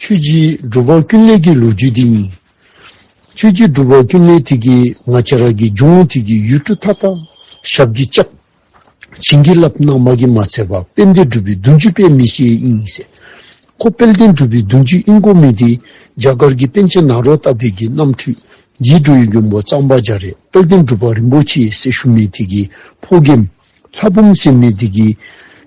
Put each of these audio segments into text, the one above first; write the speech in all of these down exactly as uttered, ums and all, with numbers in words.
ཆོས་རྗེ་འབྲུག་པ་ཀུན་ལེགས་ཀྱི་ལོ་རྒྱུས་འདི་ཨིན། ཆོས་རྗེ་འབྲུག་པ་ཀུན་ལེགས་དེ་གིས་ང་བཅས་ར་གི་ལྗོངས་དེ་གི་ཡུལ་གྲུ་མཐའ་དག་ཞབས་ཀྱིས་བཅགས། བྱིན་གྱིས་བརླབས་གནང་བ་གིས་མ་ཚད་པར་དཔལ་ལྡན་འབྲུག་པའི་གདུང་བརྒྱུད་པའི་མི་ཞིག་ཨིན་ཟེར། ཁོ་དཔལ་ལྡན་འབྲུག་པའི་གདུང་བརྒྱུད་ཨིན་དགོ་མི་འདི་རྒྱ་གར་གྱི་པཎ་ཆེན་ནཱ་རོ་ཏ་པའི་གི་རྣམ་འཕྲུལ་རྗེ་འགྲོ་བའི་མགོན་པོ་གཙང་པ་རྒྱ་རས་དཔལ་ལྡན་འབྲུག་པ་རིན་པོ་ཆེ་ཟེར་ཞུ་མི་དེ་གི་ཕོ་རྒནམ་ལྷ་འབུམ་ཟེར་མི་དེ་གི་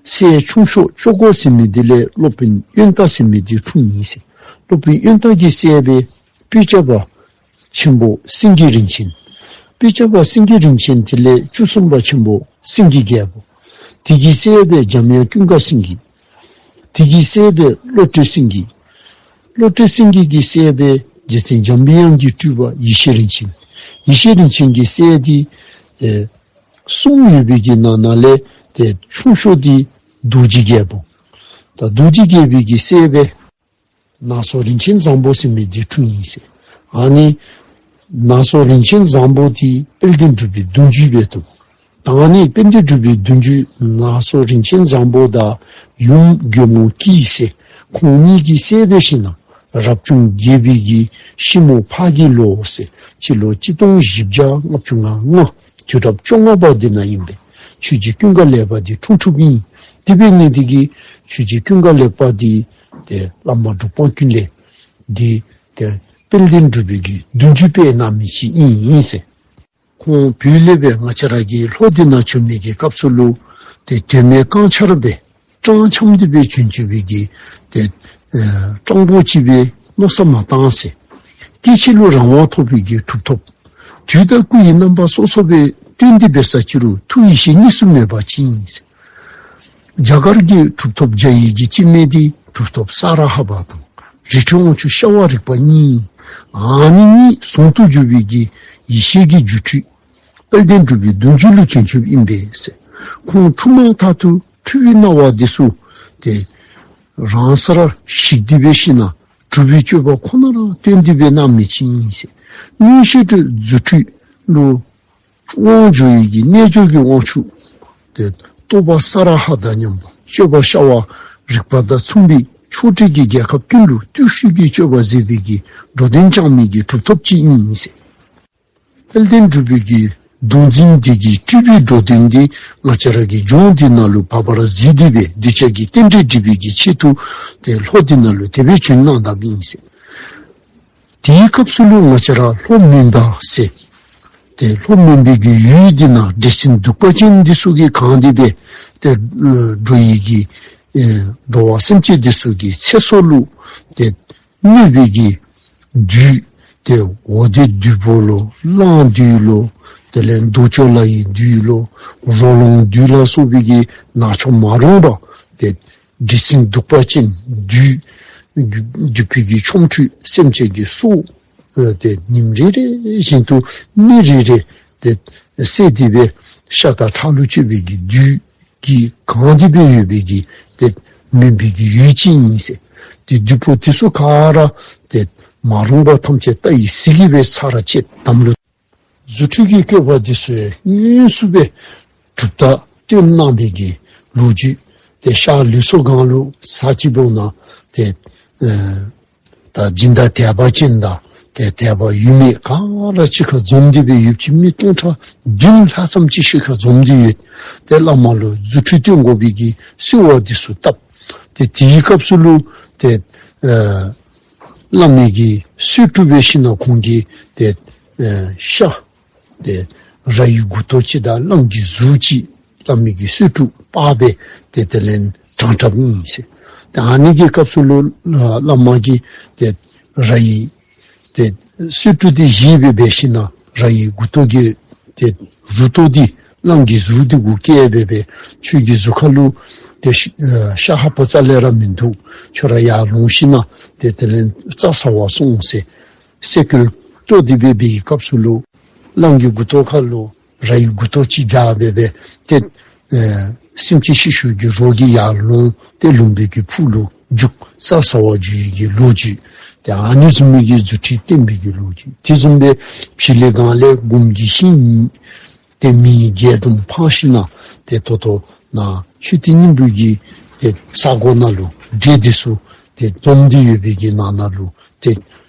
སྲས་ཆུང་ཤོས་ཅོག་གོ་ཟེར་མི་དེ་ལས་སློབ་དཔོན་དབོན་སྟག་ཟེར་མི་དེ་འཁྲུངས་ཡི་ཟེར། སློབ་དཔོན་དབོན་སྟག་གི་སྲས་སྦེ་སྤོས་སྐྱ་པ་ཆེན་པོ་སེང་གེ་རིན་ཆེན། སྤོས་སྐྱ་པ་སེང་གེ་རིན་ཆེན་དེ་ལས་བཅུ་གསུམ་པ་ཆེན་པོ་སེང་གེ་རྒྱལ་པོ། དེ་གི་སྲས་སྦེ་འཇམ་དབྱངས་ཀུན་དགའ་སེང་གེ། དེ་གི་སྲས་སྦེ་བློ་གྲོས་སེང་གེ། བློ་གྲོས་སེང་གེ་གི་སྲས་སྦེ་རྗེ་བཙུན་འཇམ་པའི་དབྱངས་ཀྱི་སྤྲུལ་པ་ཡེ་ཤེས་རིན་ཆེན། ཡེ་ཤེས་རིན་ཆེན་གྱི་སྲས་དེ་ཨེ་གསུམ་ཡོད་པའི་གི་ནང་ན་ལས་ཏེ་ཆུང་ཤོས་དེ་རྡོ་རྗེ་རྒྱལ་པོ། ད་རྡོ་རྗེ་རྒྱལ་པོའི་གི་སྲས་སྦེ་ནང་སོ་རིན་ཆེན་བཟང་པོ་ཟེར་མི་དེ་འཁྲུངས་ཡི་ཟེར། ཨ་ནི་ནང་སོ་རིན་ཆེན་བཟང་པོ་དེ་དཔལ་ལྡན་འབྲུག་པའི་གདུང་བརྒྱུད་སྦེ་འདུག། ད་ཨ་ནི་དཔལ་ལྡན་འབྲུག་པའི་གདུང་བརྒྱུད་ནང་སོ་རིན་ཆེན་བཟང་པོ་དང་ཡུམ་རྒྱལ་མོ་སྐྱིད་ཟེར་ཁོང་གཉིས་ཀྱི་སྲས་སྦེ་ཞིནམ་ལས་རབ་བྱུང་བརྒྱད་པའི་གི་ཤིང་མོ་ཕག་གི་ལོ་ཟེར་སྤྱི་ལོ་གཅིག་སྟོང་བཞི་བརྒྱ་ལྔ་བཅུ་ང་ལྔ་དུས་རབས་བཅོ་ལྔ་པ་འདི་ནང་ཨིན་པས། ཆོས་རྗེ་ཀུན་དགའ་ལེགས་པ་འདི་འཁྲུངས་འཁྲུངསམ་ཨིན། དེ་འབད་ནི་དེ་གིས་ཆོས་རྗེ་ཀུན་དགའ་ལེགས་པ་འདི་ཏེ་བླ་མ་འབྲུག་པ་ཀུན་ལེགས་འདི་ཏེ་དཔལ་ལྡན་འབྲུག་པའི་གི་གདུང་བརྒྱུད་པའི་ནང་མི་ཅིག་ཨིན་ཟེར། ཁོང་བོད་ལས་སྦེ་ང་བཅས་ར་གི་ལྷོ་འདི་ནང་བྱོན་མི་གི་སྐབས་སུ་ལུ་ཏེ་དོན་མེད་རྐང་འཆམ་སྦེ་སྤྲང་འཁྱམས་ཏེ་སྦེ་བྱོན་བྱོན་པའི་གི་ཏེ་ཨེ་སྤྲང་པོ་ཅིག་སྦེ་མནོ་བསམ་མ་བཏང་ཟེར། སྐྱེ་འཆི་ལུ་རང་དབང་ཐོབ་པའི་གི་གྲུབ་ཐོབ། དུས་དང་སྐུ་ཡི་རྣམ་པ་སོ་སོ་སྦེ་སྟོན་ཏེ་འབད་ས་ཅིག་རུང་ཐུགས་ཡེ་ཤེས་གཉིས་སུ་མེད་པ་ཅིག་ཨིན་ཟེར། རྒྱ་གར་གྱི་གྲུབ་ཐོབ་བརྒྱ་ཡི་གི་སྤྱི་མིང་འདི་གྲུབ་ཐོབ་ས་ར་ཧ་པ་དང་རི་ཁྲོད་དབང་ཕྱུག་ཤ་བ་རི་པ་གཉིས། ཨ་ནི་གཉིས་ཟུང་དུ་འཇུག་པའི་གི་ཡེ་ཤེས་ཀྱི་སྒྱུ་འཕྲུལ་དཔལ་ལྡན་འབྲུག་པའི་གདུང་བརྒྱུད་ལུ་བྱོན་བྱོནམ་ཨིན་པས་ཟེར། ཁོང་འཁྲུངས་མ་ཐག་ཏུ་འཁྲུལ་པའི་སྣང་བ་འདི་ཚུ་ཏེ་རང་སར་ཞིག་སྟེ་འབད་ཞིནམ་ལས་གྲུབ་པའི་སྤྱོད་པ་ཁོ་ན་ར་སྟོན་ཏེ་འབད་གནང་མི་ཅིག་ཨིན་ཟེར། མངོན་ཤེས་དང་རྫུ་འཕྲུལ་ལུ་དབང་འབྱོར་བའི་གི་རྣལ་འབྱོར་གྱི་དབང་ཕྱུག་ཏེ་རྟོགས་པ་ས་ར་ཧ་དང་མཉམ་པ་སྤྱོད་པ་ཤ་བ་རི་པ་དང་མཚུངས་པའི་ཆོས་འབྲེལ་གྱི་རྒྱལ་ཁབ་ཀུན་ལུ་བརྟུལ་ཞུགས་ཀྱི་སྤྱོད་པ་མཛད་པའི་གི་འགྲོ་དོན་བསྐྱངས་མི་གི་གྲུབ་ཐོབ་ཅིག་ཨིན་ཟེར། དཔལ་ལྡན་འབྲུག་པའི་གི་གདུང་འཛིན་འདི་གི་སྤྲུལ་པའི་འགྲོ་དོན་འདི་ང་བཅས་ར་གི་ལྗོངས་འདི་ནང་ལུ་འབར་འབར་གཟིགས་ཏེ་འབད་གདུལ་བྱ་གི་རྟེན་འབྲེལ་འགྲིག་པའི་གི་ཆེད་དུ་ཏེ་ལྷོ་འདི་ནང་ལུ་དེ་སྦེ་བྱོན་གནང་དཔ་ཨིན་ཟེར། དེའི་སྐབས་སུ་ལུ་ང་བཅས་ར་ལྷོ་མོན་པ་ཟེར་ཏེ་ལྷོ་མོན་པའི་གི་ཡུལ་འདི་ནང་འདྲེ་སྲིན་གདུག་པ་ཅན་འདི་ཚུ་གིས་གང་སྟེ་འབད་ཏེ་འགྲོ་བའི་གི་ཨེ་འགྲོ་བ་སེམས་ཅན་འདི་ཚུ་གི་ཚེ་སྲོག་ལུ་ཏེ་གནོད་པའི་གི་བདུད་ཏེ་འོ་དེ་བདུད་པོ་ལོ་གླང་བདུད་ལོ་དེ་ལས་རྡོ་ཅོག་ལ་ཡི་བདུད་ལོ་རོ་ལངས་བདུད་ལ་སོགས་པའི་གི་ནག་ཕྱོགས་མ་རུངས་པ་ཏེ་འདྲེ་སྲིན་གདུག་པ་ཅན་བདུད་བདུད་པའི་གི་ཆོ་འཕྲུལ་སེམས་ཅན་གྱི་སྲོག་ཨེ་ཏེ་ཉིནམ་རེ་རེ་བཞིན་དུ་མི་རེ་རེ་ཏེ་བསད་དེ་འབད་ཤ་དང་ཁྲག་ལུ་སྤྱོད་པའི་གི་བདུད་ཀྱིས་གང་སྟེ་འབད་ཡོད་པའི་གི་ཏེ་མོན་པའི་གི་ཡུལ་ཅིག་ཨིན་ཟེར། ཏེ་བདུད་པོ་དེ་ཚུ་ག་ར་ཏེ་མ་རུངས་པ་ཐམས་ཅད་ལྟ་བའི་གཟིགས་ཀྱིས་འབད་ཚར་བཅད་དམ་ལུ་རྫུ་འཕྲུལ་གྱི་བཀོད་པ་འདི་ཚུ་ཡང་དངོས་སུ་འབད་གྲུབ་རྟགས་སྟོན་གནང་བའི་གི་ལོ་རྒྱུས། ཏེ་ཤར་ལུས་སྲོག་སྒང་ལུ་ས་གཅིག་པོ་ནང་ཏེ་ཨེ་ད་སྦྱིན་བདག་དད་པ་ཅན་དང་ཏེ་དད་པ་ཡོད་མེད་ག་ར་གཅིག་ཁར་འཛོམས་ཏེ་འབད་ཡོདཔ་ཅིག་མི་སྟོང་ཕྲག་བདུན་ལྷག་ཙམ་ཅིག་གཅིག་ཁར་འཛོམས་ཏེ་ཡོད། ཏེ་བླ་མ་ལུ་རྫུ་འཕྲུལ་སྟོན་དགོ་པའི་གི་གསོལ་བ་འདི་ཚུ་བཏབ། ཏེ་དེའི་སྐབས་སུ་ལུ་ཏེ་ཨེ་བླ་མའི་གི་གསོལ་ཀྲུམ་འབད་ཞིནམ་ལས་ཁོང་གིས་ཏེ་ཨེ་ཤ་ཏེ་ར་ཡི་མགུ་ཏོ་ཅིག་དང་གླང་གི་གཟུགས་ཅིག་བླ་མའི་གི་གསོལ་ཀྲུམ་པ་སྦེ་ཏེ་དེ་ལས་དྲངས་དཔ་ཨིན་ཟེར། ཏེ་ཨ་ནི་གི་སྐབས་སུ་ལུ་བླ་མ་གིས་ཏེ་ར་ཡི་ཏེ་གསོལ་ཀྲུམ་འདི་བཞེས་སྦེ་འབད་ཞིནམ་ལས་ར་ཡི་མགུ་ཏོ་གི་ཏེ་རུ་ཏོ་འདི་གླང་གི་གཟུགས་འདི་གུ་བཀལ་སྦེ་འབད་ཁྱོད་ཀྱི་གཟུགས་ཁ་ལུ་ཏེ་ཤ་ཤ་ཧ་པ་རྩ་ལས་ར་མིན་འདུག། ཁྱོད་ར་ཡར་ལོང་ཞིནམ་ལས་ཏེ་དེ་ལས་རྩྭ་ཟ་བར་སོང་ཟེར་སེ་གོལ་གཏོགས་ཏེ་འབད་བའི་སྐབས་སུ་ལུ་གླང་གི་མགུ་ཏོ་ཁ་ལུ་ར་ཡི་མགུ་ཏོ་ཅིག་བཞག་སྦེ་འབད་ཏེ་ཨེ་སེམས་ཅན་ཤི་ཤུལ་གྱི་རོ་གིས་ཡར་ལོང་སྟེ་ལུང་པའི་གི་ཕུག་ལུ་རྒྱུག་རྩྭ་ཟ་བར་འགྱོ་བའི་གི་ལོ་རྒྱུས། ཏེ་ཨ་ནི་བཟུམ་མའི་གི་རྫུ་འཕྲུལ་བསྟན་པའི་གི་ལོ་རྒྱུས། དེ་བཟུམ་སྦེ་ཕྱི་ལས་སྒང་ལས་སྒོམ་གྱི་ཤིང་ཏེ་མི་བརྒྱད་བསྡོམས་འཕང་ཞིནམ་ལས་ཏེ་ད་ལྟོ་ནཱ་མཆོད་རྟེན་སྙིང་པོ་གི་ཏེ་ས་གོ་ནང་ལུ་འདྲེ་འདི་ཚུ་ ཏེ་འཛོམས་ཏེ་ཡོད་པའི་གི་ནང་ན་ལུ་ཏེ་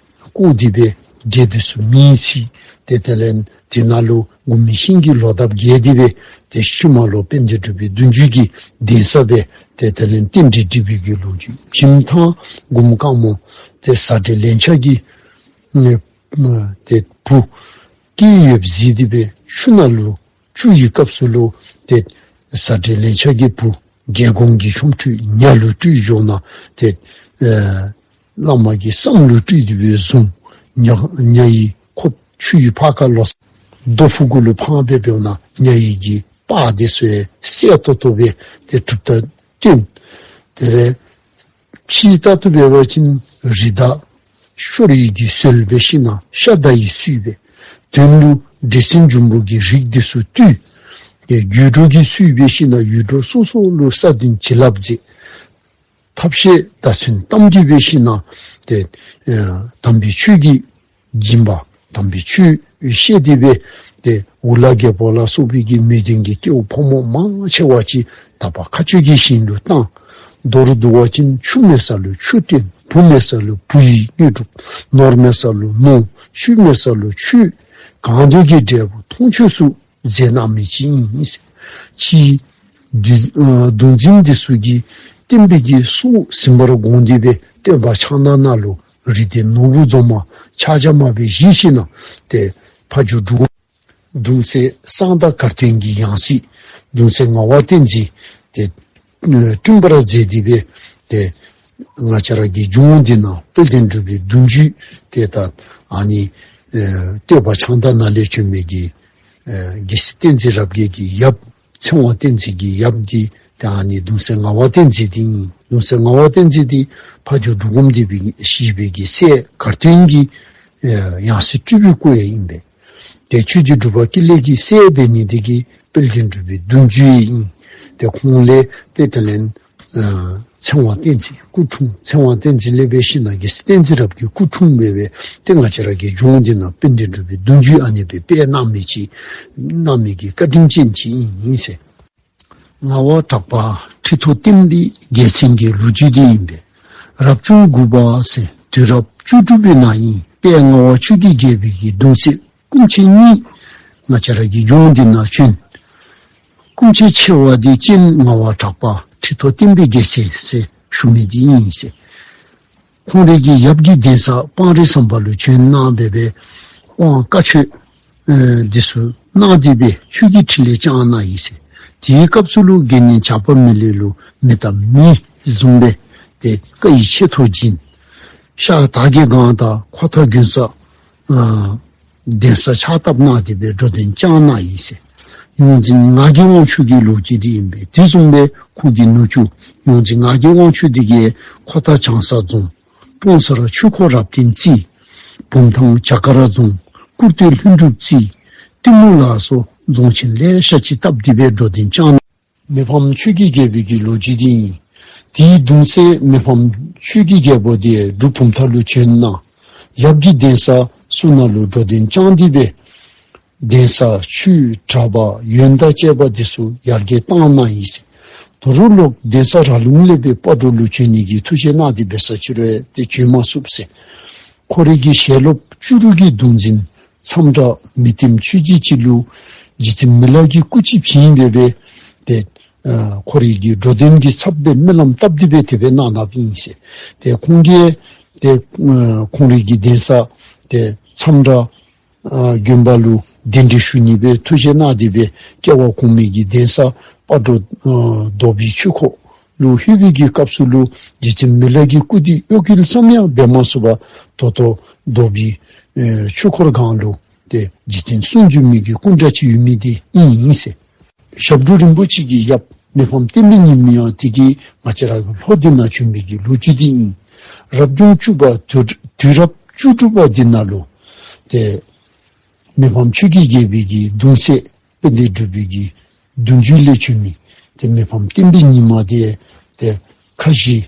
བཀོད་དེ་སྦེ་འདྲེ་འདི་ཚུ་མེ་ཡིས་འཚིག། ཏེ་དེ་ལས་དེ་ནང་ལུ་འགུགས་མེད་ཤིང་གི་ལོ་འདབ་རྒྱས་ཏེ་སྦེ་ཏེ་ཤུལ་མ་ལུ་དཔལ་ལྡན་འབྲུག་པའི་གདུང་བརྒྱུད་ཀྱི་གདན་ས་སྦེ་ཏེ་དེ་ལས་རྟེན་འབྲེལ་འགྲིག་པའི་གི་ལོ་རྒྱུས། བྱེམ་ཐང་སྒོམ་དཀར་མོ་ཏེ་བཟའ་འབྲེལ་ལན་ཆགས་ཀྱི་ཨ་ཏེ་བུ་སྐྱེས་ཡོདཔ་གཟིགས་ཏེ་སྦེ་ཆུ་ནང་ལུ་བཅུག་པའི་སྐབས་སུ་ལུ་ཏེ་བཟའ་འབྲེལ་ལན་ཆགས་ཀྱི་བུ་རྒྱལ་འགོང་གི་ཆོ་འཕྲུལ་ཉ་ལུ་སྤྲུལ་འགྱོ་ནུག། ཏེ་ཨེ་བླ་མ་གི་སྲམ་ལུ་སྤྲུལ་ཏེ་སྦེ་བཟུང་། ཉ་ཉ་ཡི་ཁོག་ཆུ་ཡི་ཕར་ཁ་ལོག་རྡོ་ཕུག་གུ་ལུ་འཕང་སྦེ་འབདཝ་ད་ཉ་ཡི་གི་པགས་འདི་ཚུ་ཡང་གསལ་ཏོག་ཏོ་སྦེ་ཏེ་གྲུབ་རྟགས་སྟོན། དེ་ལས་ཕྱི་ལྟར་དུ་འབད་བ་ཅིན་རི་དྭགས་ཤོར་ཡི་གི་ཟོལ་འབད་ཞིན་ན་ཤ་དང་ཡི་སུལ་སྦེ། དོན་ལུ་འདྲེ་སྲིན་འབྱུང་པོ་གི་རིགས་འདི་ཚུ་བཏུལ། ཏེ་རྒྱུད་འགྲོ་གི་སུལ་འབད་ཞིན་ན་ཡུལ་གྲུ་སོ་སོ་ལུ་ས་འདུལ་བྱིན་རླབས་མཛད། ཐབས་ཤེས་དར་ཚོན་བཏམས་ཏེ་འབད་ཞིན་ན་ཏེ་ཨེ་དམ་པའི་ཆོས་ཀྱི་སྦྱིན་པ་དམ་པའི་ཆོས་བཤད་དེ་སྦེ་ཏེ་འུ་ལག་རྒྱལ་པོ་ལ་སོགས་པའི་གི་མི་ལྡན་གྱི་སྐྱེ་བོ་ཕོ་མོ་མང་ཆེ་བ་ཅིག་དག་པ་མཁའ་སྤྱོད་ཀྱི་ཞིང་ལུ་བཏང་། མདོར་བསྡུ་བ་ཅིན་ཆུ་མེད་ས་ལུ་ཆུ་བཏོན། བུ་མེད་ས་ལུ་བུ་ཡི་དངོས་གྲུབ། ནོར་མེད་ས་ལུ་ནོར། ཆོས་མེད་ས་ལུ་ཆོས། གང་འདོད་ཀྱི་འབྲས་བུ་མཐོང་ཆོས་སུ་མཛད་གནང་མི་ཅིག་ཨིན། ཕྱིས་གདུང་ཨ་གདུང་འཛིན་འདི་ཚུ་གིས་བསྟན་པའི་གི་སྲོག་ཟིན་པར་དགོངས་ཏེ་སྦེ་སྟོད་པ་ཕྱག་ན་ན་ལུ་རིགས་ལྡན་ནོར་བུ་རྫོང་མ་ཕྱག་རྒྱ་མ་སྦེ་བཞེས་ཞིན་ན་ཏེ་ཕ་ཇོ་འབྲུག་སྒོམ་གདུང་སྲས་གསང་བདག་གར་སྟོན་གྱི་ཡང་སྲིད་གདུང་སྲས་ངག་དབང་བསྟན་འཛིན་ཏེ་ཨ་བསྐྲུན་པར་མཛད་དེ་སྦེ་ཏེ་ང་བཅས་ར་གི་ལྗོངས་འདི་ནང་དཔལ་ལྡན་འབྲུག་པའི་གདུང་བརྒྱུད་ཏེ་ད་ཨ་ནི་ཨེ་སྟོད་པ་ཕྱག་ན་ན་ལས་བྱོན་མི་གི་ཨེ་རྒྱལ་སྲས་བསྟན་འཛིན་རབ་རྒྱས་ཀྱི་ཡབ་ཚེ་དབང་བསྟན་འཛིན་གྱི་ཡབ་འདི་ཏེ་ཨ་ནི་གདུང་སྲས་ངག་དབང་བསྟན་འཛིན་འདི་ཨིན། གདུང་སྲས་ངག་དབང་བསྟན་འཛིན་འདི་ཕ་ཇོ་འབྲུག་སྒོམ་སྡེ་པའི་གི་བཞེས་པའི་གི་སྲས་གར་སྟོན་གྱི་ཨེ་ཡང་སྲིད་སྤྲུལ་པའི་སྐུ་ཡང་ཨིན་པས། ཏེ་ཆོས་རྗེ་འབྲུག་པ་ཀུན་ལེགས་ཀྱི་སྲས་འབད་ནི་འདི་གིས་དཔལ་ལྡན་འབྲུག་པའི་གདུང་བརྒྱུད་ཨིན། ཏེ་ཁོང་ལས་ཏེ་དེ་ལས་ཨ་ཚེ་དབང་བསྟན་འཛིན་སྐུ་འཁྲུངས། ཚེ་དབང་བསྟན་འཛིན་ལས་འབད་ཞིན་ན་རྒྱལ་སྲས་བསྟན་འཛིན་རབ་རྒྱས་སྐུ་འཁྲུངས་སྦེ་སྦེ་ཏེ་ང་བཅས་ར་གི་ལྗོངས་འདི་ནང་དཔལ་ལྡན་འབྲུག་པའི་གདུང་བརྒྱུད་ཨ་ནི་སྦེ་སྤེལ་གནང་མི་ཅིག་གནང་མི་གི་བཀའ་དྲིན་ཅན་ཅིག་ཨིན་ཟེར། ངག་དབང་གྲགས་པ་ཁྲི་ཐོག་བསྟན་པའི་རྒྱལ་མཚན་གྱི་ལོ་རྒྱུས་འདི་ཨིན་པས། རབ་བྱུང་དགུ་པ་ཟེར་དུས་རབས་བཅུ་དྲུག་པའི་ནང་ཨིན། དཔལ་ངག་དབང་ཆོས་ཀྱི་རྒྱལ་པོའི་གི་གདུང་སྲས་སྐུ་མཆེད་གཉིས་ང་བཅས་ར་གི་ལྗོངས་འདི་ནང་བྱོན། སྐུ་མཆེད་ཆེ་བ་འདི་སྤྱན་ངག་དབང་གྲགས་པ་ཁྲི་ཐོག་བསྟན་པའི་རྒྱལ་མཚན་ཟེར་ཞུ་མི་འདི་ཨིན་ཟེར། ཁོང་རའི་གི་ཡབ་ཀྱི་གདན་ས་སྤང་རི་ཟམ་པ་ལུ་བྱོན་གནང་སྦེ་སྦེ་དབང་བཀའ་ཆོས་ཨེ་འདི་ཚུ་གནང་སྟེ་སྦེ་ཆོས་ཀྱི་ཕྲིན་ལས་བསྐྱངས་གནང་ཡི་ཟེར། དེའི་སྐབས་སུ་ལུ་དགེ་བསྙེན་ཇག་པ་མི་ལས་ལུ་མེ་དང་མེ་བཟུང་སྦེ་ཏེ་བཀའ་ཡི་ཆེ་མཐོ་སྦྱིན། ཤར་དར་གྱི་སྒང་དང་ཁོ་ཐང་དགོན་ས་ཨ་གདན་ས་ཕྱག་བཏབ་གནང་སྟེ་སྦེ་འགྲོ་དོན་བསྐྱངས་གནང་ཡི་ཟེར། ཡོངས་འཛིན་ངག་གི་དབང་ཕྱུག་གི་ལོ་རྒྱུས་འདི་ཨིན་པས། དེ་བཟུམ་སྦེ་ཁོ་གི་ནུ་གཅུང་ཡོངས་འཛིན་ངག་གི་དབང་ཕྱུག་འདི་གིས་ཁོ་ཐང་བྱང་ས་རྫོང་ཀྲོང་གསར་ཆོས་འཁོར་རབ་བརྟན་རྩེ། བུམ་ཐང་བྱ་དཀར་རྫོང་སྐུར་སྟོད་ལྷུན་གྲུབ་རྩེ། གཏི་མུག་ལ་སོགས་རྫོང་ཆེན་ལེ་ཤ་ཅིག་བཏབ་སྟེ་སྦེ་འགྲོ་དོན་བསྐྱངས། མི་ཕམ་ཆོས་ཀྱི་རྒྱལ་པོའི་གི་ལོ་རྒྱུས་འདི་ཨིན། དེའི་གདུང་སྲས་མི་ཕམ་ཆོས་ཀྱི་རྒྱལ་པོ་འདི་འབྲུག་བུམ་ཐང་ལུ་བྱོན་གནང་། ཡབ་ཀྱི་གདན་ས་སུ་ན་ལུ་འགྲོ་དོན་བསྐྱངས་ཏེ་སྦེ་གདན་ས་ཆོས་གྲྭ་པ་ཡོན་བདག་བཅས་པ་འདི་ཚུ་ཡར་རྒྱས་བཏང་གནང་ཡི་ཟེར། དོ་རུང་ལོག་གདན་ས་ར་ལུང་ལས་སྦེ་སྤ་གྲོ་ལུ་བྱོན་ནི་གི་ཐུགས་བཞེད་གནང་སྟེ་འབད་ས་ཅི་རུང་ཏེ་བྱོན་མ་ཚུགས་ཟེར། ཁོ་རའི་གི་ཞལ་སློབ་བཅུ་དྲུག་གི་གདུང་འཛིན་མཚམས་བྲག་མི་ལྟེམ་ཆོས་རྗེ་ཅིག་ལུ་རྗེ་བཙུན་མི་ལ་གི་སྐུ་ཅིག་བྱིན་སྦེ་སྦེ་ཏེ་ཨ་ཁོ་རའི་གི་འགྲོ་དོན་གྱི་ཚབ་སྦེ་སྨོན་ལམ་བཏབ་སྟེ་སྦེ་དེ་སྦེ་གནང་གནངམ་ཨིན་ཟེར། ཏེ་ཁོང་གིས་ཏེ་ཨ་ཁོང་རའི་གི་གདན་ས་ཏེ་མཚམས་བྲག་ཨ་དགོན་པ་ལུ་གདན་འདྲེན་ཞུ་ནི་སྦེ་ཐུགས་བཞེད་གནང་སྟེ་སྦེ་སྐྱེ་བ་གོང་མའི་གི་གདན་ས་སྤ་གྲོ་ཨ་རྡོ་སྦིས་ཆོས་འཁོར་ལུ་ལྷོད་པའི་གི་སྐབས་སུ་ལུ་རྗེ་བཙུན་མི་ལ་གི་སྐུ་འདི་གཡོ་འགུལ་ཙམ་ཡང་འབད་མ་ཚུགས་པར་ད་ལྟོ་རྡོ་སྦིས་ཨེ་ཆོས་འཁོར་སྒང་ལུ་ཏེ་རྗེ་བཙུན་གསུང་བྱོན་མི་གི་སྐུ་འདྲ་ཅིག་ཡོད་མི་འདི་ཨིན་ཟེར། ཞབས་དྲུང་རིན་པོ་ཆེ་གི་ཡབ་མི་ཕམ་བསྟན་པའི་ཉི་མ་ཡང་དེ་གིས་ང་བཅས་ར་གི་ལྷོ་འདི་ནང་བྱོན་པའི་གི་ལོ་རྒྱུས་འདི་ཨིན། རབ་བྱུང་བཅུ་པ་དུས་དུས་རབས་བཅུ་དྲུག་པ་འདི་ནང་ལུ་ཏེ་མི་ཕམ་ཆོས་ཀྱི་རྒྱལ་པོའི་གི་གདུང་སྲས་དཔལ་ལྡན་འབྲུག་པའི་གི་གདུང་བརྒྱུད་ལས་བྱོན་མི་ཏེ་མི་ཕམ་བསྟན་པའི་ཉི་མ་འདི་ཏེ་ཁ་བཞི་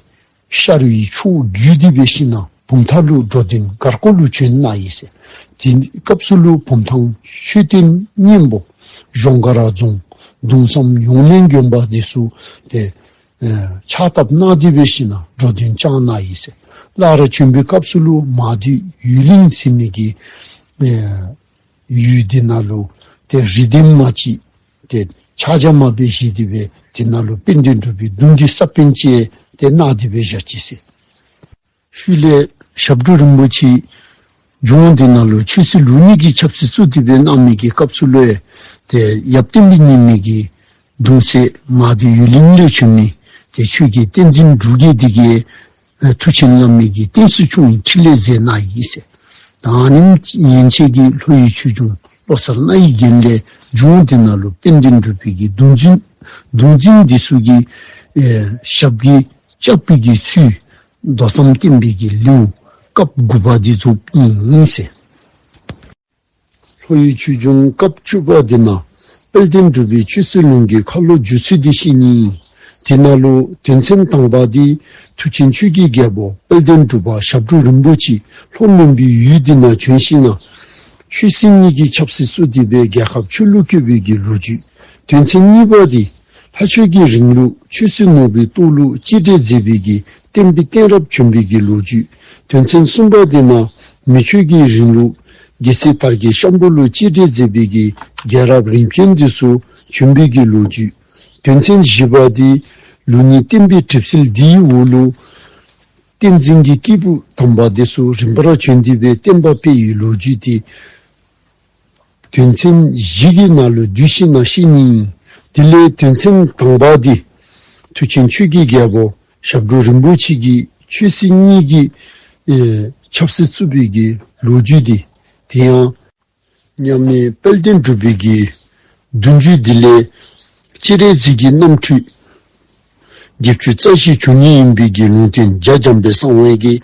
ཤར་བའི་ཕྱོགས་བརྒྱུད་དེ་འབད་ཞིན་ན་བུམ་ཐང་ལུ་འགྲོ་དོན་སྒར་སྐོར་ལུ་བྱོན་གནང་ཡི་ཟེར། དེ་སྐབས་སུ་ལུ་བུམ་ཐང་མཆོད་རྟེན་གཉན་པོ་གཞོང་སྒར་རྫོང་གདུང་བསམ་ཡོངས་ལེན་དགོན་པ་འདི་ཚུ་ཏེ་ ཕྱག་བཏབ་གནང་སྟེ་འབད་ཞིནམ་ན་འགྲོ་དོན་བསྐྱངས་གནང་ཡི་ཟེར། སླར་བྱོན་པའི་སྐབས་སུ་ལུ་མང་སྡེ་ཡུལ་གླིང་ཟེར་མི་གི་ཡུལ་འདི་ནང་ལུ་ཏེ་རིགས་ལྡན་མ་ཅིག་ཏེ་ཕྱག་རྒྱ་མ་སྦེ་བཞེས་ཏེ་འབད་དེ་ནང་ལུ་དཔལ་ལྡན་འབྲུག་པའི་གདུང་བརྒྱུད་ས་པཎ་ཅིག་ཏེ་གནང་སྟེ་འབད་བཞག་ཅི་ཟེར། ཤུལ་ལས་ཞབས་དྲུང་རིན་པོ་ཆེ་ལྗོངས་འདི་ནང་ལུ་ཆོས་སྲིད་ལུགས་གཉིས་ཀྱི་ཆབ་སྲིད་བཙུགས་ཏེ་འབད་གནང་མི་གི་སྐབས་སུ་ལུ་ཡང་ཏེ་ཡབ་བསྟན་པའི་ཉི་མའི་གི་གདུང་སྲས་མང་སྡེ་ཡུལ་གླིང་ལས་བྱོན་མི་ཏེ་ཆོས་རྒྱལ་བསྟན་འཛིན་འབྲུག་རྒྱལ་འདི་གིས་མཐུ་ཆེན་བླ་མའི་གི་བསྟན་སྲིད་སྐྱོང་བའི་ཁྲི་ལས་མཛད་གནང་ཡི་ཟེར། ད་ཨ་ནེམ་ཅིག་ཡན་ཆད་ཀྱི་ལྷོ་ཡི་ཆོས་འབྱུང་བློ་གསར་རྣ་ཡི་རྒྱན་ལས་ལྗོངས་འདི་ནང་ལུ་དཔལ་ལྡན་འབྲུག་པའི་གི་གདུང་འཛིན་གདུང་འཛིན་འདི་ཚུ་གི་ཨེ་ཞབས་ཀྱིས་བཅགས་པའི་གི་ཚུལ་མདོ་ཙམ་བསྟན་པའི་གི་ལེའུ་སྐབས་དགུ་པ་འདི་རྫོགསཔ་ཨིན་ཟེར། ལྷོ་ཡི་ཆོས་འབྱུང་སྐབས་བཅུ་པ་འདི་ནང་དཔལ་ལྡན་འབྲུག་པའི་ཆོས་སྲིད་ལུགས་ཀྱི་ཁ་ལོ་བསྒྱུར་ཚུལ་འདི་བཤད་ནི། དེ་ནང་ལུ་དོན་ཚན་དང་པ་འདི་མཐུ་ཆེན་ཆོས་ཀྱི་རྒྱལ་པོ་དཔལ་ལྡན་འབྲུག་པ་ཞབས་དྲུང་རིན་པོ་ཆེ་ལྷོ་མོན་པའི་ཡུལ་འདི་ནང་བྱོན་ཞིནམ་ན་ཆོས་སྲིད་གཉིས་ཀྱི་ཆབ་སྲིད་བཙུགས་ཏེ་འབད་རྒྱལ་ཁབ་ཆོས་ལུ་བཀོད་པའི་གི་ལོ་རྒྱུས། དོན་ཚན་གཉིས་པ་འདི་ལྷ་ཆོས་ཀྱི་རིང་ལུགས་ཆོས་སྲིད་ནོར་བུའི་ཏོག་ལུ་གཅེས་སྤྲས་མཛད་པའི་གི་བསྟན་པའི་གཏད་རབས་བྱོན་པའི་གི་ལོ་རྒྱུས། དོན་ཚན་གསུམ་པ་འདི་ནང་མི་ཆོས་ཀྱི་རིང་ལུགས་རྒྱལ་སྲས་དར་རྒྱས་ཤམ་བུ་ལུ་གཅེས་སྤྲས་མཛད་པའི་གི་རྒྱལ་རབས་རིམ་བྱོན་འདི་ཚུ་བྱོན་པའི་གི་ལོ་རྒྱུས། དོན་ཚན་བཞི་པ་འདི་ལུགས་གཉིས་བསྟན་པའི་གྲིབ་བསིལ་འདིའི་འོག་ལུ་བསྟན་འཛིན་གྱི་སྐྱེས་བུ་དམ་པ་འདི་ཚུ་རིམ་པར་བྱོན་ཏེ་འབད་བསྟན་པ་སྤེལ་བའི་ལོ་རྒྱུས་འདི། དོན་ཚན་བཞི་གི་ནང་ལུ་བསྡུས་ཞིནམ་ན་བཤད་ནི། དེ་ལས་དོན་ཚན་དང་པ་འདི་མཐུ་ཆེན་ཆོས་ཀྱི་རྒྱལ་པོ་ཞབས་དྲུང་རིན་པོ་ཆེ་གིས་ཆོས་སྲིད་གཉིས་ཀྱི་ཨེ་ཆབ་སྲིད་བཙུགས་པའི་གི་ལོ་རྒྱུས་འདི། དེ་ཡང་མཉམ་མེད་དཔལ་ལྡན་འབྲུག་པའི་གི་གདུང་བརྒྱུད་འདི་ལས་སྤྱན་རས་གཟིགས་ཀྱི་རྣམ་འཕྲུལ་བརྒྱད་ཅུ་རྩ་བཞི་བྱུང་ནི་ཨིན་པའི་གི་ལུང་བསྟན་རྒྱ་འཇམ་པའི་གསང་བའི་གི་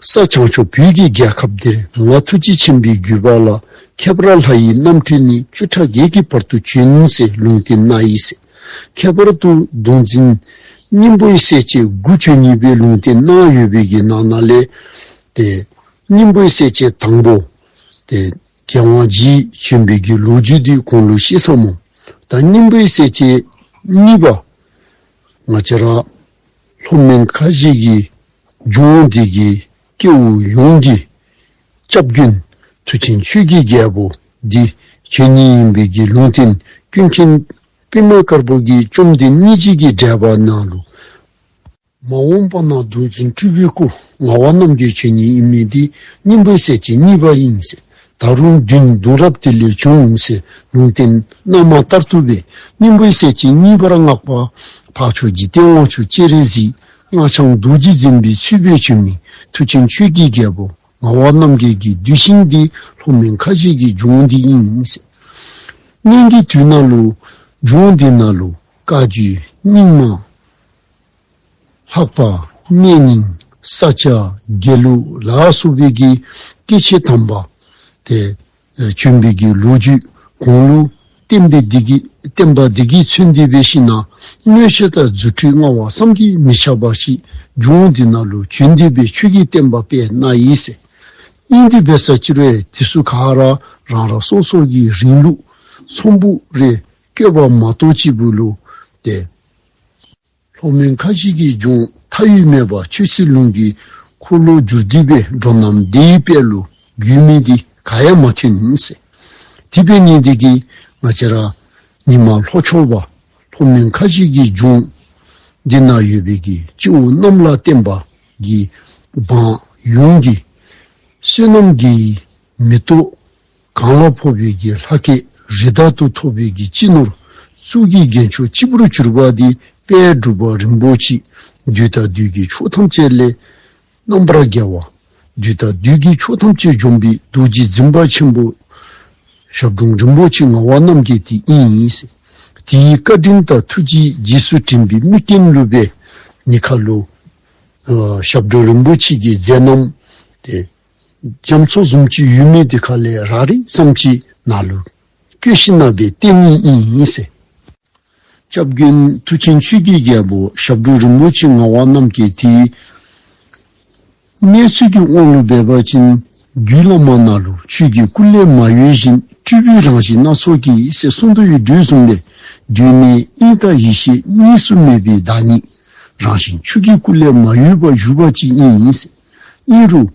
ས་བྱང་ཕྱོགས་བོད་ཀྱི་རྒྱལ་ཁབ་འདིར་ང་ཐུགས་རྗེ་ཆེན་པོའི་བརྒྱུད་པ་ལ་ཁྱད་པར་ལྷ་ཡི་རྣམ་འཕྲུལ་ནི་བཅུ་ཕྲག་བརྒྱད་ཀྱི་བར་དུ་བྱོན་ཟེར་ལུང་བསྟན་གནང་ཡི་ཟེར། ཁྱད་པར་དུ་གདུང་འཛིན་སྙིང་པོའི་སྲས་བཅས་དགུ་བྱོན་ནི་སྦེ་ལུང་བསྟན་གནང་ཡོད་པའི་གི་ནང་ན་ལས་ཏེ་སྙིང་པོའི་སྲས་བཅས་དང་པོ་ཏེ་རྒྱལ་དབང་རྗེ་བྱོན་པའི་གི་ལོ་རྒྱུས་འདི་གོང་ལུ་བཤད་ཚར་སྨོ། ད་སྙིང་པོའི་སྲས་བཅས་གཉིས་པ་ང་བཅས་ར་ལྷོ་མོན་ཁ་བཞི་གི་ལྗོངས་འདི་གི་སྐྱེ་བོ་ཡོངས་ཀྱི་སྐྱབས་མགོན་མཐུ་ཆེན་ཆོས་ཀྱི་རྒྱལ་པོ་འདི་བྱོན་ནི་ཨིན་པའི་གི་ལུང་བསྟན་ཀུན་མཁྱེན་པདྨ་དཀར་པོ་གིས་བཅོམ་ལྡན་སྙིང་རྗེ་གི་འགྲེལ་པ་ནང་ལུ་མ་འོངས་པ་ན་གདུང་འཛིན་སྤྲུལ་པའི་སྐུ་ངག་དབང་རྣམ་རྒྱལ་བྱོན་ནི་ཨིན་མི་འདི་སྙིང་པོའི་སྲས་བཅས་གཉིས་པ་ཨིན་ཟེར། ད་རུང་བདུན་གདུང་རབས་དེ་ལས་བྱུང་ཟེར་ལུང་བསྟན་གནངམ་ལྟར་དུ་སྦེ་སྙིང་པོའི་སྲས་བཅས་གཉིས་པར་བསྔགས་པ་འཕགས་མཆོག་འཇིག་རྟེན་དབང་ཕྱུག་སྤྱན་རས་གཟིགས་སྔགས་འཆང་རྡོ་རྗེ་འཛིན་པའི་ཚུལ་སྦེ་བྱོན་མི་མཐུ་ཆེན་ཆོས་ཀྱི་རྒྱལ་པོ་ངག་དབང་རྣམ་རྒྱལ་གྱི་གདུལ་ཞིང་འདི་ལྷོ་མོན་ཁ་བཞི་གི་ལྗོངས་འདི་ཨིན་ཟེར། སྔོན་གྱི་དུས་ནང་ལུ་ལྗོངས་འདི་ནང་ལུ་བཀའ་བརྒྱུད་རྙིང་མ་ལྷ་པ་གནས་རྙིང་ས་སྐྱ་དགེ་ལུགས་ལ་སོགས་པའི་གི་སྐྱེས་ཆེན་དམ་པ་ཏེ་ཨེ་བྱོན་པའི་གི་ལོ་རྒྱུས་གོང་ལུ་བསྟན་པའི་བདེ་སྐྱིད་བསྟན་པ་བདེ་སྐྱིད་མཚོན་ཏེ་འབད་ཞིནམ་ན་མངོན་ཤེས་དང་རྫུ་འཕྲུལ་མངའ་བ་བསམ་གྱིས་མི་ཁྱབ་པ་ཞིག་ལྗོངས་འདི་ནང་ལུ་བྱོན་ཏེ་འབད་ཆོས་ཀྱི་བསྟན་པ་སྤེལ་གནང་ཡི་ཟེར། ཨིན་ཏེ་འབད་ས་ཅིག་རུང་དེ་ཚུ་ག་ར་རང་རང་སོ་སོ་གི་རིང་ལུགས་ཚོམ་བུ་རེ་བཀོད་པ་མ་གཏོགས་གཅིག་པུ་ལུ་ཏེ་ལྷོ་མོན་ཁ་བཞི་གི་ལྗོངས་མཐའ་དབུས་མེད་པར་ཆོས་སྲིད་ལུགས་ཀྱི་འཁོར་ལོ་བསྒྱུར་ཏེ་འབད་འགྲོ་རྣམས་བདེ་བའི་དཔལ་ལུ་བསྒྱུར་མི་འདི་ག་ཡང་མ་ཐོན་ཟེར། དེ་འབད་ནི་འདི་གིས་ང་བཅས་ར་ཉི་མ་ལྷོ་ཕྱོགས་པ་ལྷོ་མོན་ཁ་བཞི་གི་ལྗོངས་འདི་ནང་ཡོད་པའི་གི་སྤྱི་བོ་གནམ་ལ་བསྟན་པ་གི་འབངས་ཡོངས་ཀྱི་བསོད་ནམས་ཀྱི་མེ་ཏོག་གང་ལ་ཕོག་པའི་གི་ལྷ་སྐལ་རི་དྭགས་དུ་ཐོབ་པའི་གི་སྤྱི་ནོར་གཙུག་གི་རྒྱན་མཆོག་སྤྱི་བོར་གྱུར་པ་འདི་དཔལ་འབྲུག་པ་རིན་པོ་ཆེ་བདུད་དང་བདུད་ཀྱི་ཕྱོགས་ཐམས་ཅད་ལས་རྣམ་པར་རྒྱལ་བ། བདུད་དང་བདུད་ཀྱི་ཕྱོགས་ཐམས་ཅད་འཇོམས་པའི་རྡོ་རྗེ་འཛིན་པ་ཆེན་པོ་ཞབས་དྲུང་རིན་པོ་ཆེ་ངག་དབང་རྣམ་རྒྱལ་འདི་ཨིན་ཟེར། དེའི་བཀའ་དྲིན་དང་ཐུགས་རྗེའི་རྗེས་སུ་དྲན་པའི་དམིགས་རྐྱེན་ལུ་སྦེ་ཉེ་ཁ་ལུ་ཨ་ཞབས་དྲུང་རིན་པོ་ཆེ་གི་མཛད་རྣམ་དེ་རྒྱ་མཚོ་བཟུམ་ཅིག་ཡོད་མི་དེ་ཁ་ལས་ར་རི་ཙམ་ཅིག་ནང་ལུ་བཀོད་ཞིནམ་ན་སྦེ་བསྟན་ནི་ཨིན་ཟེར། སྐྱབས་མགོན་མཐུ་ཆེན་ཆོས་ཀྱི་རྒྱལ་པོ་ཞབས་དྲུང་རིན་པོ་ཆེ་ངག་དབང་རྣམ་རྒྱལ་དེ་གནས་ཚུལ་གྱི་དབང་ལུ་འབད་བ་ཅིན་རྒྱུད་བླ་མ་ནང་ལུ་ཆོས་ཀྱི་སྐུ་ལས་མ་གཡོས་བཞིན་སྤྲུལ་པའི་རང་བཞིན་སྣ་ཚོགས་ཀྱིས་ཟེར་གསུངས་ཏེ་ཡོད་དོ་བཟུམ་སྦེ་གདོད་ནས་དབྱིངས་དང་ཡེ་ཤེས་གཉིས་སུ་མེད་པའི་བདག་ཉིད་ རང་བཞིན་ཆོས་ཀྱི་སྐུ་ལས་མ་གཡོས་པར་བཞུགས་པ་ཅིག་ཨིན། ཨིན་རུང་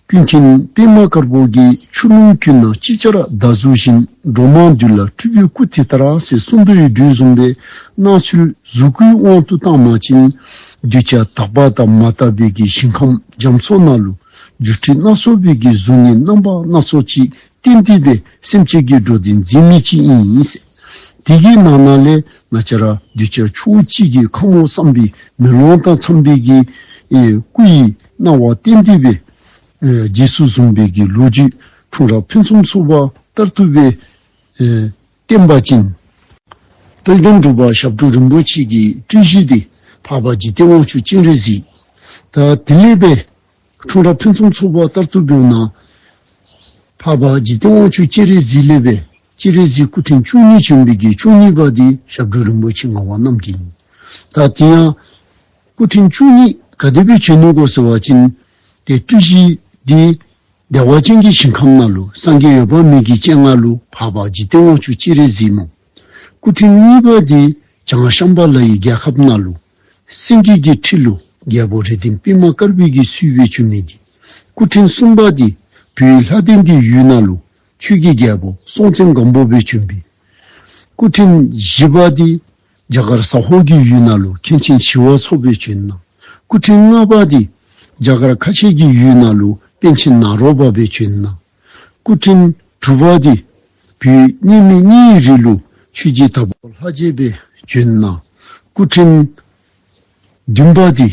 ཀུན་མཁྱེན་པདྨ་དཀར་པོ་གིས་ཆུ་ཀླུང་ཀུན་ན་ཅིག་ཅར་ཟླ་གཟུགས་བཞིན། འགྲོ་མང་འདུལ་ལ་སྤྲུལ་པའི་སྐུ་དེ་ལྟར་ཟེར་གསུངས་དོ་ཡོད་དོ་བཟུམ་སྦེ་སྣང་ཚུལ་གཟུགས་སྐུའི་དབང་དུ་བཏང་བ་ཅིན་གདུལ་བྱ་དག་པ་དང་མ་དག་པའི་གི་ཞིང་ཁམས་རྒྱ་མཚོ་ནང་ལུ་སྒྱུ་འཕྲུལ་སྣ་ཚོགས་པའི་གི་གཟུགས་བརྙན་རྣམ་པ་སྣ་ཚོགས་ཅིག་བསྟན་ཏེ་སྦེ་སེམས་ཅན་གྱི་འགྲོ་དོན་མཛད་མི་ཅིག་ཨིན་ཟེར། དེ་གི་ནང་ན་ལས་ང་བཅས་ར་གདུལ་བྱ་ཕྱོགས་གཅིག་གི་ཁམས་དབང་བསམ་པའི་མེ་ལོང་དང་འཚམས་པའི་གི་ཨེ་སྐུ་ཡི་སྣང་བ་བསྟན་ཏེ་སྦེ་ཨེ་རྗེས་སུ་བཟུང་བའི་གི་ལོ་རྒྱུས་འཁྲུངས་རབས་ཕུན་སུམ་ཚོགས་པ་ལྟར་དུ་སྦེ་ཨེ་བསྟན་པ་ཅིན། དཔལ་ལྡན་འབྲུག་པ་ཞབས་དྲུང་རིན་པོ་ཆེ་གི་སྤྲུལ་གཞི་འདི་འཕགས་པ་འཇིག་རྟེན་དབང་ཕྱུག་སྤྱན་རས་གཟིགས། ད་དེ་ལས་སྦེ་འཁྲུངས་རབས་ཕུན་སུམ་ཚོགས་པ་ལྟར་དུ་འབདཝ་ད་འཕགས་པ་འཇིག་རྟེན་དབང་ཕྱུག་སྤྱན་རས་གཟིགས་ལས་སྦེ་སྤྱན་རས་གཟིགས་སྐུ་ཕྲེང་བཅུ་གཉིས་བྱོན་པའི་གི་བཅུ་གཉིས་པ་འདི་ཞབས་དྲུང་རིན་པོ་ཆེ་ངག་དབང་རྣམ་རྒྱལ་ཨིན། ད་དེ་ཡང་སྐུ་ཕྲེང་བཅུ་གཉིས་ག་དེ་སྦེ་བྱོན་ནུག་གོ་ཟེར་བ་ཅིན་ཏེ་སྤྲུལ་གཞི་འདི་བདེ་བ་ཅན་གྱི་ཞིང་ཁམས་ནང་ལུ་སངས་རྒྱས་འོད་དཔག་མེད་ཀྱི་སྤྱན་སྔར་ལུ་འཕགས་པ་འཇིག་རྟེན་དབང་ཕྱུག་སྤྱན་རས་གཟིགས་མོ། སྐུ་ཕྲེང་གཉིས་པ་འདི་བྱང་ཤམ་བྷ་ལའི་རྒྱལ་ཁབ་ནང་ལུ་སེང་གེ་གི་ཁྲི་ལུ་རྒྱལ་པོ་རིགས་ལྡན་པདྨ་དཀར་པོའི་གི་ཚུལ་སྦེ་བྱོན་མི་འདི། སྐུ་ཕྲེང་གསུམ་པ་འདི་བོད་ལྷ་ལྡན་གྱི་ཡུལ་ནང་ལུ་ཆོས་ཀྱི་རྒྱལ་པོ་སྲོང་བཙན་སྒམ་པོ་སྦེ་བྱོན་པའི། སྐུ་ཕྲེང་བཞི་པ་འདི་རྒྱ་གར་ཟ་ཧོར་གྱི་ཡུལ་ནང་ལུ་མཁན་ཆེན་ཞི་བ་འཚོ་སྦེ་བྱོན་གནང་། སྐུ་ཕྲེང་ལྔ་པ་འདི་རྒྱ་གར་ཁ་ཆེ་གི་ཡུལ་ནང་ལུ་པཎ་ཆེན་ནཱ་རོ་པ་སྦེ་བྱོན་གནང་། སྐུ་ཕྲེང་དྲུག་པ་འདི་བོད་གཉལ་མེ་གཉིས་རི་ལུ་ཆོས་རྗེ་དྭགས་པོ་ལྷ་རྗེ་སྦེ་བྱོན་གནང་། སྐུ་ཕྲེང་བདུན་པ་འདི་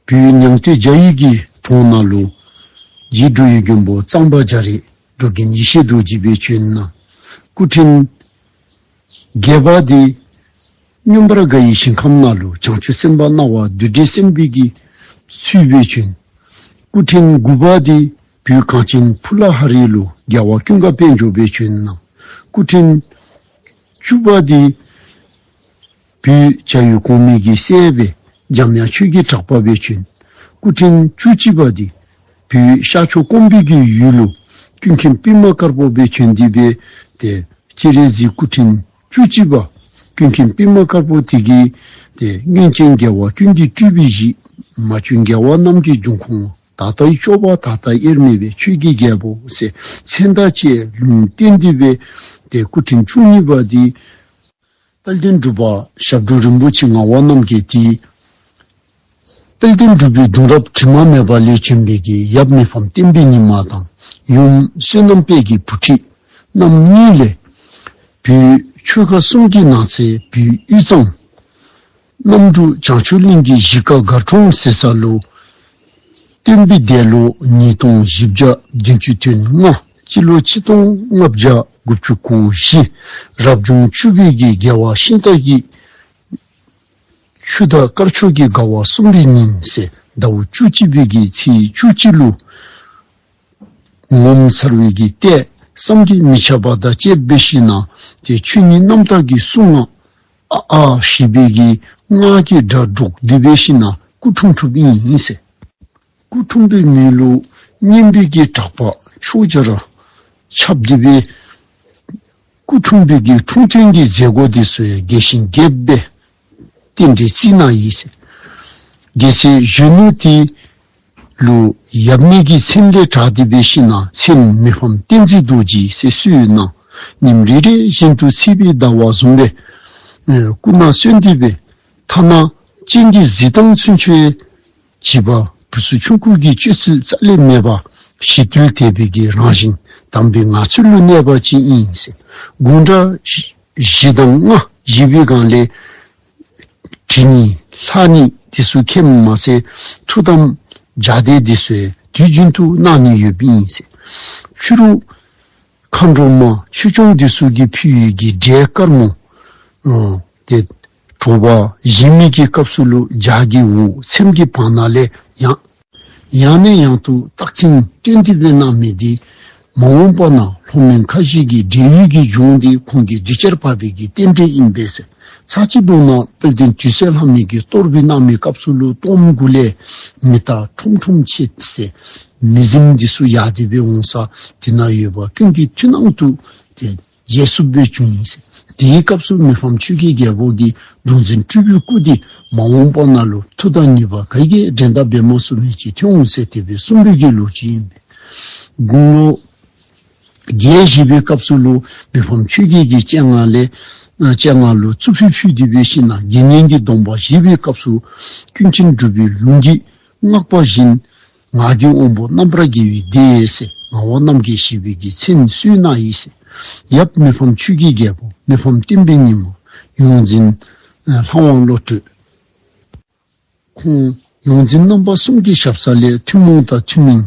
བོད་ཉང་སྟོད་རྒྱ་ཡི་གི་གྲོང་ནང་ལུ་རྗེ་འགྲོ་བའི་མགོན་པོ་གཙང་པ་རྒྱ་རས་འགྲོ་མགོན་ཡེ་ཤེས་རྡོ་རྗེ་སྦེ་བྱོན་གནང་། སྐུ་ཕྲེང་བརྒྱད་པ་འདི་མངོན་པར་དགའ་བའི་ཞིང་ཁམས་ནང་ལུ་བྱང་ཆུབ་སེམས་དཔའ་སྣང་བ་བདུད་འདྲེ་སེམས་དཔའི་གི་ཚུལ་སྦེ་བྱོན། སྐུ་ཕྲེང་དགུ་པ་འདི་བོད་གངས་ཅན་ཕུ་ལ་ཧ་རི་ལུ་རྒྱལ་བ་ཀུན་དགའ་དཔལ་འབྱོར་སྦེ་བྱོན་གནང་། སྐུ་ཕྲེང་བཅུ་པ་འདི་བོད་བྱ་ཡུལ་གོང་མའི་གི་སྲས་སྦེ་འཇམ་དབྱངས་ཆོས་ཀྱི་གྲགས་པ་སྦེ་བྱོན། སྐུ་ཕྲེང་བཅུ་གཅིག་པ་འདི་བོད་ཤར་ཕྱོགས་ཀོང་པོའི་གི་ཡུལ་ལུ་ཀུན་མཁྱེན་པདྨ་དཀར་པོ་སྦེ་བྱོན་ཏེ་སྦེ་ཏེ་སྤྱན་རས་གཟིགས་སྐུ་ཕྲེང་བཅུ་གཅིག་པ་ཀུན་མཁྱེན་པདྨ་དཀར་པོ་དེ་གིས་ཏེ་སྔོན་བྱོན་རྒྱལ་བ་ཀུན་གྱི་སྤྲུལ་པའི་གཞི། མ་བྱོན་རྒྱལ་བ་རྣམས་ཀྱི་འབྱུང་ཁུངས། ད་ལྟའི་སྐྱོབ་པ་ད་ལྟ་དབྱེར་མེད་པའི་ཆོས་ཀྱི་རྒྱལ་པོ་ཟེར་མཚན་དང་བཅས་ལུང་བསྟན་ཏེ་སྦེ་ཏེ་སྐུ་ཕྲེང་བཅུ་གཉིས་པ་འདི་དཔལ་ལྡན་འབྲུག་པ་ཞབས་དྲུང་རིན་པོ་ཆེ་ངག་དབང་རྣམ་རྒྱལ་འདི་དཔལ་ལྡན་འབྲུག་པའི་གདུང་རབས་དྲི་མ་མེད་པ་ལས་བྱོན་པའི་གི་ཡབ་མི་ཕམ་བསྟན་པའི་ཉི་མ་དང་ཡུམ་བསོད་ནམས་དཔལ་གྱི་བུ་ཁྲིད་རྣམ་གཉིས་ལས་བོད་ཆོལ་ཁ་གསུམ་གྱི་ནང་གསེས་བོད་དབུས་གཙང་གནམ་འབྲུག་བྱང་ཆུབ་གླིང་གི་གཞིས་ཀ་སྒར་གྲོང་ཟེར་ས་ལུ་སྟོན་པའི་འདས་ལོ་ཉིས་སྟོང་བཞི་བརྒྱ་བདུན་ཅུ་དོན་ལྔ། སྤྱི་ལོ་ཆིག་སྟོང་ལྔ་བརྒྱ་དགུ་བཅུ་གོ་བཞི། རབ་བྱུང་བཅུ་པའི་གི་རྒྱལ་བ་ཤིང་རྟ་གི་ཆུ་ཟླ་དཀར་ཕྱོགས་ཀྱི་དགའ་བ་གསུམ་པའི་ཉིན་ཟེར་ཟླཝ་བཅུ་གཅིག་པའི་གི་ཚེས་བཅུ་གཅིག་ལུ་ངོ་མཚར་བའི་གི་ལྟས་བསམ་གྱིས་མི་ཁྱབ་པ་དང་བཅས་པ་འབད་ཞིནམ་ཏེ་ཆོས་ཉིད་རྣམ་དག་གི་གསུང་ངག་ཨ་ཨ་ཞེས་པའི་གི་སྔགས་ཀྱི་སྒྲ་སྒྲོག་སྟེ་འབད་ཞིནམ་སྐུ་འཁྲུངས་འཁྲུངསམ་ཨིན་ཟེར། སྐུ་འཁྲུངས་པའི་མི་ལུ་སྙན་པའི་གི་གྲགས་པ་ཕྱོགས་བཅུ་ར་ཁྱབ་སྟེ་སྦེ་སྐུ་འཁྲུངས་པའི་གི་འཁྲུངས་སྟོན་གྱི་མཛད་སྒོ་འདི་ཚུ་ཡང་རྒྱས་ཤིང་རྒྱསཔ་སྦེ་རྟེན་འབྲེལ་བརྩི་གནང་ཡི་ཟེར། རྒྱལ་སྲས་གཞོན་ནུ་དེ་ལུ་ཡབ་མེས་ཀྱི་མཚན་ལས་གྲགས་ཏེ་འབད་ཞིནམ་མཚན་མི་ཕམ་བསྟན་འཛིན་རྡོ་རྗེ་ཟེར་གསོལ་གནང་། ཉིནམ་རེ་རེ་བཞིན་དུ་ཚེས་པའི་ཟླ་བ་བཟུམ་སྦེ་སྐུ་ན་གསོན་ཏེ་སྦེ་ཐ་ན་སྤྱན་གྱི་གཟི་མདངས་ཚུན་ཆད་བྱིས་པ་བུ་ཚུ་ཆུང་ཀུ་གི་སྤྱོད་ཚུལ་རྩ་ལས་མེད་པར་ཞི་དུལ་དད་པའི་གི་རང་བཞིན་དམ་པའི་ངང་ཚུལ་ལུ་གནས་པ་ཅིག་ཨིན་ཟེར། དགུང་གྲངས་བཞི་བཞི་དང་ལྔ་བཞེས་པའི་སྒང་ལས་དྲི་ངད་ལྷག་ནི་དེ་ཚུ་མཁྱེནམ་མ་ཚད་ཐུགས་དམ་རྒྱ་སྡེ་དེ་ཚུ་ཡང་དུས་རྒྱུན་དུ་གནང་ནི་ཡོདཔ་ཨིན་ཟེར། ཕྱི་རུ་མཁའ་འགྲོ་མ་ཆོས་སྐྱོང་དེ་ཚུ་གིས་ཕུལ་བའི་གི་འབྲས་དཀར་མོ་ཨ་དེ་དྲོ་པ་བཞེས་མི་གི་སྐབས་སུ་ལུ་ལྗགས་ཀྱི་འོག་ཚེམས་ཀྱི་བར་ན་ལས་ཡང་ཡང་ནས་ཡང་དུ་རྟགས་མཚན་སྟོན་ཏེ་སྦེ་གནང་མི་འདི་མ་འོངས་པ་ན་ལྷོ་མོན་ཁ་བཞི་གི་འབྲེལ་ཡོད་ཀྱི་ལྗོངས་འདི་ཁོང་གིས་གདུལ་བྱར་བབས་པའི་གི་རྟེན་འབྲེལ་ཨིན་པས་ཟེར། ཚར་གཅིག་འབདཝ་ད་དཔལ་ལྡན་དུད་སོལ་ལྷ་མོ་གིས་གཏོར་འབུལ་གནང་མི་སྐབས་སུ་ལུ་གཏོརམ་གུ་ལས་མེ་སྟག་ཁྲོམ་ཁྲོམ་ཆེ་ཟེར་མེ་ཟིམ་འདི་ཚུ་ཡལ་ཏེ་སྦེ་འོང་ས་དེ་ནང་ཡོད་པ་ཀུན་གྱི་མཐུན་སྣང་དུ་ཏེ་ བཞེས་ཚུགསཔ་སྦེ་བྱུང་ཡི་ཟེར། དེའི་སྐབས་སུ་མི་ཕམ་ཆོས་ཀྱི་རྒྱལ་པོ་གིས་གདུང་འཛིན་སྤྲུལ་པའི་སྐུ་འདི་མ་འོངས་པ་ནང་ལུ་མཐུ་དང་ནུས་པ་ག་གིས་འགྲན་ཟླ་འབད་མ་ཚུགས་མི་ཅིག་ཐོན་འོང་ཟེར་དེ་སྦེ་གསུངས་པའི་གི་ལོ་རྒྱུས་ཨིན་པས། དགུང་ལོ་བརྒྱད་བཞེས་པའི་སྐབས་སུ་ལུ་མི་ཕམ་ཆོས་རྒྱལ་གྱི་སྤྱན་སྔར་ལས་ཨ་སྤྱན་སྔར་ལུ་གཙུག་ཕུད་ཕུལ་ཏེ་འབད་ཞིནམ་ན་དགེ་བསྙེན་གྱི་སྡོམ་པ་བཞེས་པའི་སྐབས་སུ་ཀུན་མཁྱེན་འབྲུག་པའི་ལུང་གིས་བསྔགས་པ་བཞིན་ངག་གི་དབང་པོ་རྣམ་པར་རྒྱལ་བའི་སྡེ་ཟེར་ངག་དབང་རྣམ་རྒྱལ་ཞེས་པའི་གི་མཚན་གསོལ་གནང་ཡི་ཟེར། ཡབ་མི་ཕམ་ཆོས་ཀྱི་རྒྱལ་པོ་མི་ཕམ་བསྟན་པའི་ཉི་མ་ཡོངས་འཛིན་ལྷ་དབང་བློ་གྲོས། ཁོང་ཡོངས་འཛིན་རྣམ་པ་གསུམ་གྱི་ཞབས་ས་ལས་ཐུན་མོང་དང་ཐུན་མིན་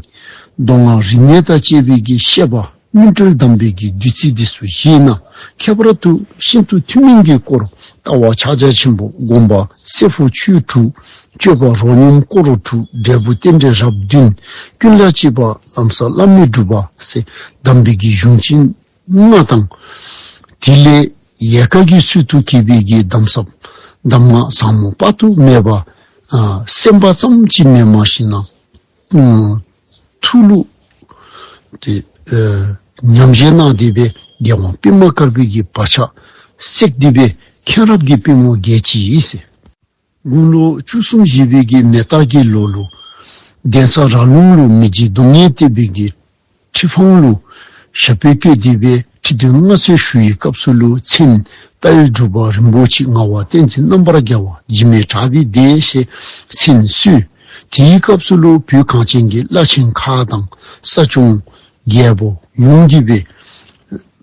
མདོ་སྔགས་རིག་གནས་དང་བཅས་པའི་གི་བཤད་པ་སྨིན་གྲོལ་གདམས་པའི་གི་བདུད་རྩི་འདི་ཚུ་བཞེས་གནང་། ཁྱད་པར་དུ་ཤིན་ཏུ་ཐུན་མིན་གྱི་སྐོར་ལྟ་བ་ཕྱག་རྒྱ་ཆེན་པོ་སྒོམ་པ་བསྲེ་འཕོ་ཆོས་དྲུག་སྤྱོད་པ་རོ་སྙོམས་སྐོར་དྲུག་འབྲས་བུ་རྟེན་འབྲེལ་རབ་བདུན་ཀུན་ལ་གཅེས་པ་ལམ་གསལ་བླ་མའི་སྒྲུབ་པ་ཟེར་གདམས་པའི་གི་གཞུང་ཆེན་ལྔ་དང་། དེ་ལས་ཡལ་ག་གི་ཚུལ་དུ་གྱེས་པའི་གི་གདམས་ཟབ་གདམས་ངག་ཟབ་མོ་དཔག་ཏུ་མེད་པ་ཨ་གསན་པ་ཙམ་ཅིག་མེན་པར་ཞིནམ་ན་ཨ་ཐུགས་ལུ་ཏེ་ཨ་ཉམས་བཞེས་གནང་སྟེ་སྦེ་རྒྱལ་དབང་པདྨ་དཀར་པོའི་གི་བག་ཆགས་བསྲེགས་ཏེ་སྦེ་མཁྱེན་རབ་ཀྱི་པད་མོ་རྒྱས་ཅི་ཨིན་ཟེར། དགུང་ལོ་བཅུ་གསུམ་བཞེས་པའི་གི་མེ་སྟག་གི་ལོ་ལུ་གདན་ས་ར་ལུང་ལུ་མི་འཇིགས་གདོང་ལྔས་བཏེགས་པའི་གི་ཁྲི་འཕང་ལུ་ཞབས་པད་བཀོད་དེ་སྦེ་ཁྲི་འདོན་མངའ་གསོལ་ཞུ་བའི་སྐབས་སུ་ལུ་མཚན་རྟ་ཡི་འབྲུག་པ་རིན་པོ་ཆེ་ངག་དབང་བསྟན་འཛིན་རྣམ་པར་རྒྱལ་བ་འཇིགས་མེད་གྲགས་པའི་སྡེ་ཞེས་མཚན་གསོལ། དེའི་སྐབས་སུ་ལུ་བོད་གངས་ཅན་གྱི་བླ་ཆེན་ཁག་དང་ས་སྐྱོང་རྒྱལ་པོ་ཡོངས་ཀྱིས་སྦེ་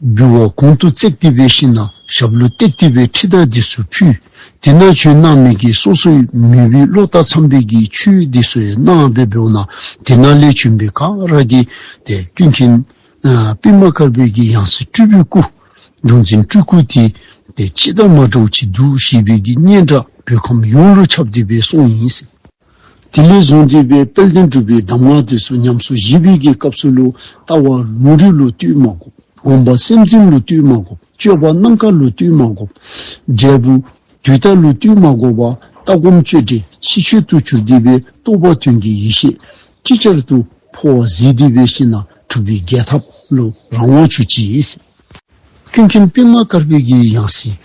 འབུལ་བ་གོང་དུ་བརྩེགས་ཏེ་སྦེ་ཞིནམ་ན་ཞབས་ལུ་བཏེགས་ཏེ་སྦེ་ཁྲི་དར་འདི་ཚུ་ཕུལ། དེ་ནང་བྱོན་གནང་མི་གི་སོ་སོའི་མོས་པའི་བློ་དང་འཚམས་པའི་གི་ཆོས་འདི་ཚུ་ཡང་གནང་སྦེ་འབདཝ་ད་དེ་ནང་ལས་བྱོན་པའི་ག་ར་གིས་ཏེ་ཀུན་མཁྱེན་ཨ་པདྨ་དཀར་པོའི་གི་ཡང་སྲིད་སྤྲུལ་པའི་སྐུ་གདུང་འཛིན་སྤྲུལ་སྐུ་དེ་ཏེ་ཅི་དང་མ་འདྲཝ་ཅིག་འདུག་ཞེས་པའི་གི་སྙན་གྲགས་བོད་ཁམས་ཡོངས་ལུ་ཁྱབ་སྟེ་སྦེ་སོང་ཡི་ཟེར། དེ་ལས་བཟུང་སྟེ་སྦེ་དཔལ་ལྡན་འབྲུག་པའི་གདམས་ངག་དེ་ཚུ་ཉམས་སུ་བཞེས་པའི་གི་སྐབས་སུ་ལུ་ལྟ་བ་ལུང་རིགས་ལུ་ལྟོས་མ་དགོ། སྒོམ་པ་སེམས་ཅན་ལུ་ལྟོས་མ་དགོ། སྤྱོད་པ་རྣམ་དཀར་ལུ་ལྟོས་མ་དགོ། འབྲས་བུ་དུས་མཐའ་ལུ་ལྟོས་མ་དགོ་པར་ལྟ་སྒོམ་སྤྱོད་འབྲས་ཕྱི་བཤོལ་དུ་གྱུར་ཏེ་སྦེ་རྟོགས་པ་དོན་གྱི་ཡེ་ཤེས་ཅིག་ཅར་དུ་འཕོ་བ་གཟིགས་ཏེ་སྦེ་ཞིནམ་ན་གྲུབ་པའི་རྒྱལ་ཐབས་ལུ་རང་དབང་འབྱོར་ཅི་ཨིན་ཟེར། ཀུན་མཁྱེན་པདྨ་དཀར་པོའི་གི་ཡང་སྲིད་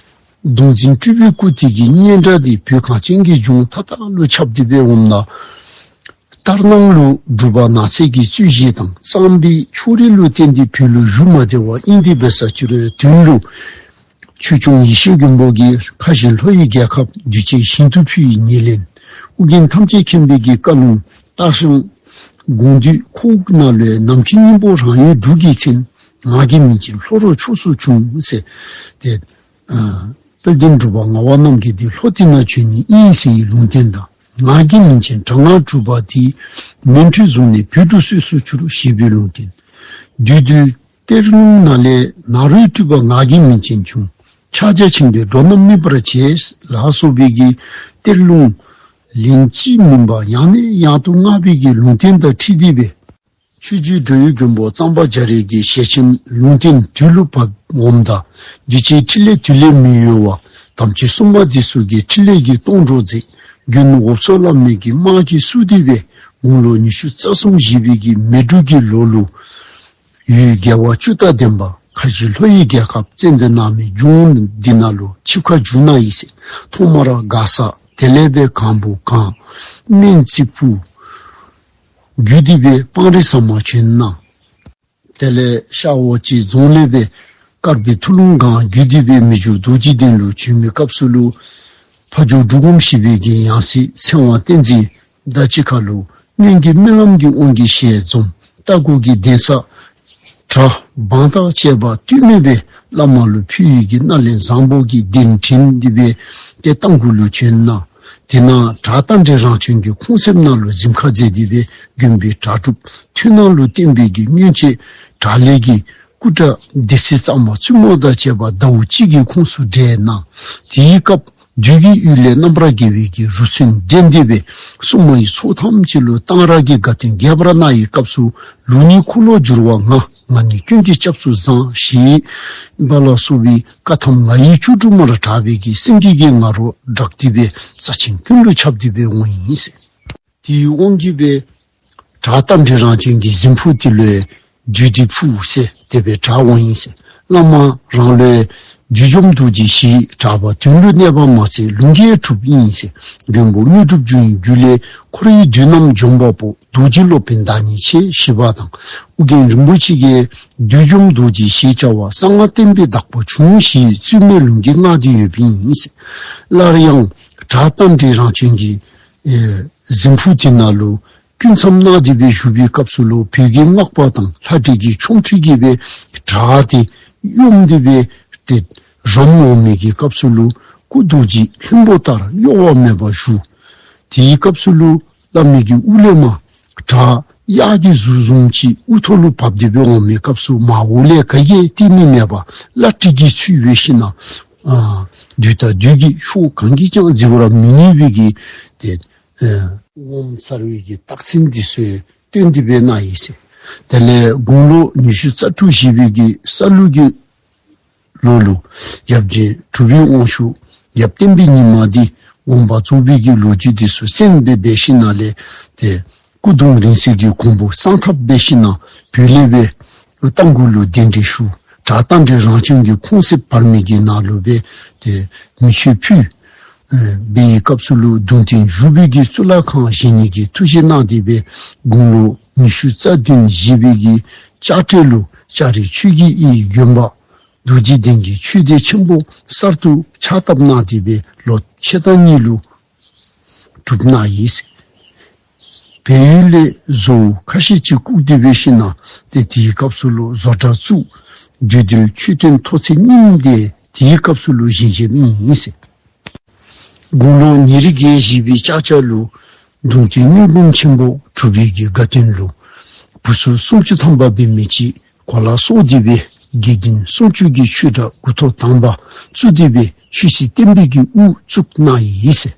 གདུང་འཛིན་སྤྲུལ་པའི་སྐུ་དེ་གི་སྙན་གྲགས་དེ་བོད་གངས་ཅན་གྱི་ལྗོངས་མཐའ་དག་ལུ་ཁྱབ་སྟེ་སྦེ་འོངམ་ད་ལྟར་སྣང་ལུ་སྒྲུབ་པ་ནགས་ཚལ་གྱི་རྩོད་གཞི་དང་གཙང་པའི་ཕྱོགས་རིས་ལུ་བརྟེན་ཏེ་བོད་ལུ་བཞུགས་མ་བདེ་བ་ཨིན་ཏེ་འབད་ས་ཅི་རུང་དོན་ལུ་ཆོས་སྐྱོང་ཡེ་ཤེས་མགོན་པོ་གིས་ཁ་བཞི་ལྷོ་ཡི་རྒྱལ་ཁབ་འདུས་བྱས་ཞིང་དུ་ཕུལ་བའི་ཉེར་ལེན། ཨོ་རྒྱན་ཐམས་ཅད་མཁྱེན་པའི་གི་བཀའ་ལུང་སྟག་ཤམ་དགོངས་འདུས་ཁོག་ནང་ལུ་ནམ་མཁའི་སྙིང་པོ་རང་ཡུལ་འབྲུག་གི་མཚན། ངག་གི་མིང་ཅན་ལྷོ་རོང་ཕྱོགས་སུ་བྱུང་ཟེར། ཏེ་ཨ་དཔལ་ལྡན་འབྲུག་པ་ངག་དབང་རྣམ་རྒྱལ་དེ་ལྷོ་དེ་ནང་བྱོན་ནི་ཨིན་ཟེར་བའི་ལུང་བསྟན་དང་། ངག་གི་མིང་ཅན་གྲགས་སྔགས་གྲུབ་པ་དེ་མོན་གྷོ་རྫོང་ནས་བོད་དུ་སོ་སོར་གྱུར་ཞེས་པའི་ལུང་བསྟན། བདུད་འདུལ་གཏེར་ལུང་ནང་ལས་ནཱ་རོའི་སྤྲུལ་པ་ངག་གི་མིང་ཅན་བྱུང་། ཕྱག་རྒྱ་ཆེན་པོས་འགྲོ་རྣམས་སྨིན་པར་བྱེད་ལ་སོགས་པའི་གི་གཏེར་ལུང་ལན་གཅིག་མིན་པར་ཡང་ནས་ཡང་དུ་བསྔགས་པའི་གི་ལུང་བསྟན་དང་འཁྲིལ་ཏེ་སྦེ་ཆོས་རྗེ་འགྲོ་བའི་མགོན་པོ་གཙང་པ་རྒྱ་རས་ཀྱི་ཞལ་ཆེམས་ལུང་བསྟན་དུས་ལུ་བབ་འོངམ་ད་འདུས་བྱས་ཕྲིན་ལས་དུས་ལས་མི་ཡོལ་བར་དམ་ཅན་སྲུང་མ་འདི་ཚུ་གིས་ཕྲིན་ལས་ཀྱི་སྟོང་གྲོགས་མཛད། མགོན་འོབས་མཚོ་བླ་མའི་གི་དམག་གིས་བསུ་སྟེ་སྦེ་དགུང་ལོ་ཉི་ཤུ་རྩ་གསུམ་བཞེས་པའི་གི་མེ་འབྲུག་གི་ལོ་ལུ་ཡུལ་རྒྱལ་བ་བཅུ་དང་ལྡན་པ་ཁ་བཞི་ལྷོ་ཡི་རྒྱལ་ཁབ་ཙན་དན་ནང་མི་ལྗོངས་འདི་ནང་ལུ་ཆིབས་ཁ་བསྒྱུར་གནང་ཡི་ཟེར། ཐོག་མར་མགར་ས་དེ་ལས་སྦེ་གང་པོ་གངས་སྨན་རྩི་ཕུ་བརྒྱུད་དེ་སྦེ་སྤང་རི་ཟམ་པ་བྱོན་གནང་། དེ་ལས་ཤར་ཝ་ཅན་རྫོང་ལས་སྦེ་དཀར་སྦིས་ཐུ་ལུང་སྒང་བརྒྱུད་དེ་སྦེ་མི་འགྱུར་རྡོ་རྗེ་གདན་ལུ་བྱོན་མི་སྐབས་སུ་ལུ་ཕ་ཇོ་འབྲུག་སྒོམ་ཞེས་པའི་གི་ཡང་སྲིད་ཚེ་དབང་བསྟན་འཛིན་དང་གཅིག་ཁར་ལུ་སྔོན་གྱི་སྨོན་ལམ་གྱི་དབང་གིས་ཞལ་འཛོམས། རྟ་མགོ་གི་གདན་ས་གྲྭ་འབངས་དང་བཅས་པ་ལྟོས་མེད་སྦེ་བླ་མ་ལུ་ཕུལ་བའི་གི་སྣེ་ལེན་བཟང་པོ་གིས་གདན་འདྲེན་ཏེ་སྦེ་ཏེ་རྟ་མགོ་ལུ་བྱོན་གནང་། དེ་ནང་བྲག་རྟ་མགྲིན་རང་བྱོན་གྱི་ཁོང་གསེབ་ནང་ལུ་གཟིམ་ཁ་མཛད་དེ་སྦེ་མགོན་པོའི་གྲགས་སྒྲུབ་ཐུན་ནང་ལུ་བསྟན་པའི་གི་སྔོན་ཆད་བྲག་ལས་ཀྱི་སྐུ་འདྲ་སྡེ་སྲིད་གཙང་པ་བཙུན་མོ་དང་བཅས་པ་ཟླཝ་གཅིག་གི་ཁོངས་སུ་བསྒྲལ་གནང་། དེའི་སྐབས་བདུད་ཀྱི་ཡུལ་ལས་རྣམ་པར་རྒྱལ་བའི་གི་རུ་མཚོན་འདྲེན་ཏེ་སྦེ་སྲུང་མ་ཡི་ཚོགས་ཐམས་ཅད་ལུ་གཏང་རག་གི་དགའ་སྟོན་རྒྱས་པར་གནང་བའི་སྐབས་སུ་ལུགས་གཉིས་འཁོར་ལོ་བསྒྱུར་བ་ང་། ང་ནི་ཀུན་གྱི་སྐྱབས་སུ་བཟང་ཞེས་པ་ལ་སོགས་པའི་བཀའ་ཐམ་ང་ཡི་བཅུ་དྲུག་མར་གྲགས་པའི་གི་སེང་གེ་གི་ང་རོ་བསྒྲགས་ཏེ་སྦེ་རྩ་ཅན་ཀུན་ལུ་ཁྱབ་སྟེ་སྦེ་འོང་ཡི་ཟེར། དེའི་དབང་གིས་སྦེ་བྲག་རྟ་མགྲིན་རང་བྱོན་གྱི་གཟིམ་ཕུག་དེ་ལུ་བདུད་འདུལ་ཕུག་ཟེར་དེ་སྦེ་གྲགས་འོང་ཡི་ཟེར། བླ་མ་རང་ལུ་བདུད་འཇོམས་རྡོ་རྗེ་ཞེས་གྲགས་པ་དོན་ལུ་གནས་པ་མ་ཚད་ལུང་གིས་གྲུབ་ཨིན་ཟེར། མགོན་པོ་དངོས་གྲུབ་འབྱུང་བའི་རྒྱུད་ལས་འཁོར་བའི་བདུད་རྣམས་འཇོམས་པ་པོ་རྡོ་རྗེ་སློབ་དཔོན་བདག་ཉིད་ཆེ་ཞེས་པ་དང་། ཨོ་རྒྱན་རིན་པོ་ཆེ་གིས་བདུད་འཇོམས་རྡོ་རྗེ་ཞེས་བྱ་བ་གསང་སྔགས་བསྟན་པའི་བདག་པོ་འབྱུང་ཞེས་རྩོད་མེད་ལུང་གིས་བསྔགས་ཏེ་ཡོདཔ་ཨིན་ཟེར། སླར་ཡང་བྲག་རྟ་མགྲིན་རང་བྱོན་གྱི་ཨེ་གཟིམ་ཕུག་དེ་ནང་ལུ་སྐུ་མཚམས་གནང་སྟེ་སྦེ་བཞུགས་པའི་སྐབས་སུ་ལུ་བོད་ཀྱི་སྔགས་པ་དང་ལྷ་འདྲེ་གི་ཆོ་འཕྲུལ་གྱིས་སྦེ་བྲག་དེ་གཡོམ་སྟེ་སྦེ་ཏེ་རམ་འོང་མི་གི་སྐབས་སུ་ལུ་སྐུ་རྡོ་རྗེ་ལྷུན་པོ་ལྟར་གཡོ་བ་མེད་པར་བཞུགས། དེའི་སྐབས་སུ་ལུ་བླ་མའི་གི་དབུ་ལས་མར་བྲག་གཡག་གི་གཟུགས་བཟུམ་ཅིག་དབུ་ཐོག་ལུ་བབས་ཏེ་སྦེ་འོང་མི་སྐབས་སུ་མར་འོག་ལས་ག་གིས་ཡང་སྟོན་ནི་མེད་པར་བླ་བྲེ་གི་ཚུལ་འབད་ཞིན་ན་ཨ་བདུད་དང་བདུད་ཀྱི་ཕྱོགས་གང་གིས་ཀྱང་འཛིན་པར་མི་ནུས་པའི་གི་ཏེ་ཨེ་ངོ་མཚར་བའི་གི་རྟགས་མཚན་འདི་ཚུ་སྟོན་ཏེ་སྦེ་གནང་ཡི་ཟེར། དེ་ལས་དགུང་ལོ་ཉི་ཤུ་རྩ་དྲུག་བཞེས་པའི་གི་ས་ལུག་གི་ལོ་ལུ་ཡབ་རྗེ་གྲུབ་པའི་དབང་ཕྱུག་ཡབ་བསྟན་པའི་ཉི་མ་འདི་དགོངས་པ་རྫོགས་པའི་གི་ལོ་རྒྱུས་འདི་ཚུ་གསན་སྦེ་འབད་ཞིན་ན་ལས་ཏེ་སྐུ་གདུང་རིང་བསྲེལ་གྱི་གོང་བུ་གསང་ཐབས་འབད་ཞིན་ན་བོད་ལས་སྦེ་རྟ་མགོ་ལུ་གདན་འདྲེན་ཞུ། བྲག་རྟ་མགྲིན་རང་བྱོན་གྱི་ཁོང་གསེབ་བར་མའི་གི་ནང་ལུ་སྦེ་ཏེ་མེ་མཆོད་ཕུལ། ཨེ་འབད་བའི་སྐབས་སུ་ལུ་གདུང་རྟེན་བཞུགས་པའི་གི་གཙུག་ལག་ཁང་བཞེངས་ནི་གི་ཐུགས་བཞེད་གནང་སྟེ་སྦེ་དགུང་ལོ་ཉི་ཤུ་རྩ་བདུན་བཞེས་པའི་གི་ལྕགས་སྤྲེལ་ལུ་ལྕགས་རི་ཆོས་ཀྱི་དབྱིངས་དགོན་པ་རྡོ་རྗེ་གདན་གྱི་ཆོས་སྡེ་ཆེན་པོ་གསར་དུ་ཕྱག་བཏབ་གནང་སྟེ་སྦེ་ལོ་ཕྱེད་དང་གཉིས་ལུ་གྲུབ་གནང་ཡི་ཟེར། བལ་ཡུལ་ལས་བཟོ་བོ་ཁ་ཤས་ཅིག་བཀུག་སྟེ་འབད་ཞིན་ན་ཏེ་དེའི་སྐབས་སུ་ལུ་བཟོ་གྲྭ་བཙུགས། བདུད་འདུལ་མཆོད་རྟེན་ཐོག་ཚད་གཉིས་དེ་དེའི་སྐབས་སུ་ལུ་བཞེངས་བཞེངསམ་ཨིན་ཟེར། དགུང་ལོ་ཉེར་བརྒྱད་བཞེས་པའི་ལྕགས་བྱ་ལུ་གདུང་རྟེན་དངུལ་འབུམ་ཆེན་པོ་གྲུབ་པའི་གི་དགའ་སྟོན་ལུ་བུ་ཚུ་སུམ་ཅུ་ཐམ་པ་འབད་མི་ཅིག་གོ་ལ་སོར་ཏེ་སྦེ་དགེ་འདུན་སུམ་ཅུ་གི་ཆོས་གྲྭ་འགོ་ཐོག་དང་པ་བཙུགས་ཏེ་སྦེ་ཆོས་སྲིད་བསྟན་པའི་གི་དབུ་བཙུགས་གནང་ཡི་ཟེར།